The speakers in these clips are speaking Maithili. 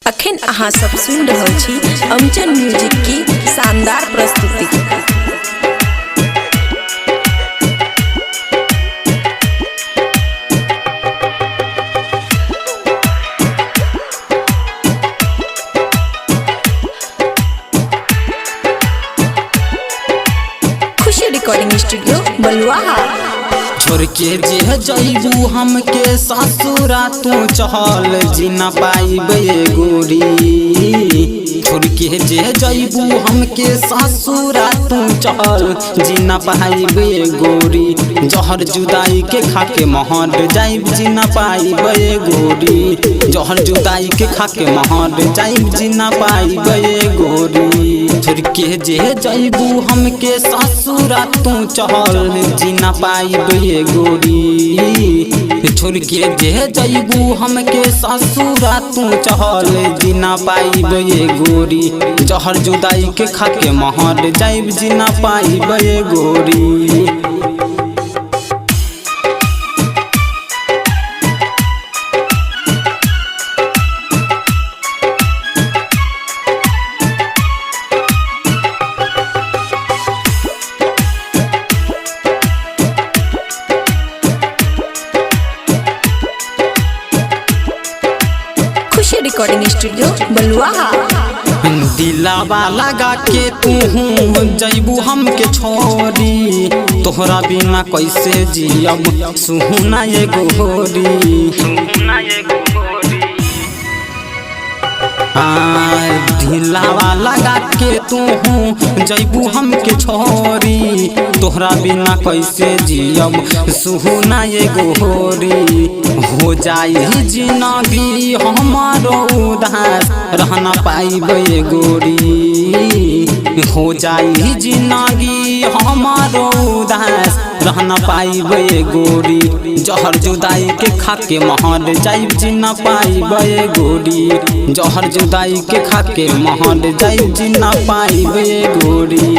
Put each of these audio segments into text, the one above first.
अखन अहाँ सब सुनि रहल छी अमचन म्यूजिक की शानदार प्रस्तुति। खुशी रिकॉर्डिंग स्टूडियो बलुआहा। छोड़ के जे जइबू हमके ससुरा तू चहल जीना पाइबे गोरी। छोड़ के जे जइबू हमके ससुरा तू चहल जीना पाइबे गोरी। जहर जुदाई के खाके महर जाइब जीना पाइबे गोरी। जहर जुदाई के खाके महर जाइब जीना पाइबे गोरी। छोड़ के जे जइबू हमके ससुरा तू चहल जीना पाइबे गोरी। छोड़ के जे जइबू हमके ससुरा तू चहल जीना पाइबे गोरी। जहर जुदाई के खाके महर जाइब जीना पाइबे गोरी। खुशी रिकॉर्डिंग स्टूडियो बलुआहा। दिलावा लगा के तू जइबू हमके छोरी, तोहरा बिना कैसे जियब सुहुना ये गोरी। दिलावा लगा के तू जइबू हमके छोरी, तोहरा बिना कैसे जियब सुहुना ये गोरी। हो जाई जिनगी हमारो उदास रहना पाइबे गोरी। हो जाई जिनगी हमारो उदास रहना पाइबे गोरी। जहर जुदाई के खाके महर जाइब जीना पाइबे गोरी। जहर जुदाई के खाके महर जाइब जीना पाइबे गोरी।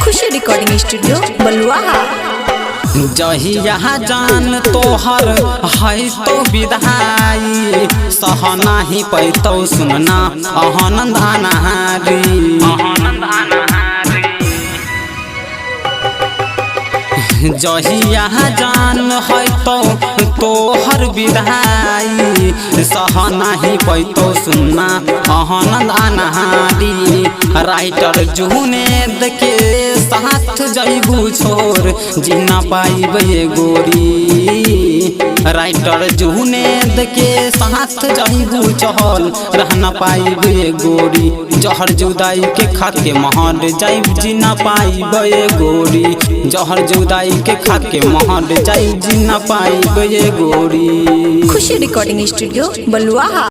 खुशी रिकॉर्डिंग स्टूडियो बलुआहा। जहिया जान तोहर है तो विदाई, सह नाही पैतौ सुनना आनंद अनहारी। जहिया जान है तो तोहर विदाई, सह नाही पैतौ सुनना आनंद अनहारी। राइटर जुनेद के साथ जइबू छोर जीना पाइबे गोरी। राइटर जुनेद के साथ जइबू चहल रहना पाइबे गोरी। जहर जुदाई के खाके महर जाइब जीना पाइबे गोरी। जहर जुदाई के खाके महर जाइब जीना पाइबे गोरी। खुशी रिकॉर्डिंग स्टूडियो बलुआहा।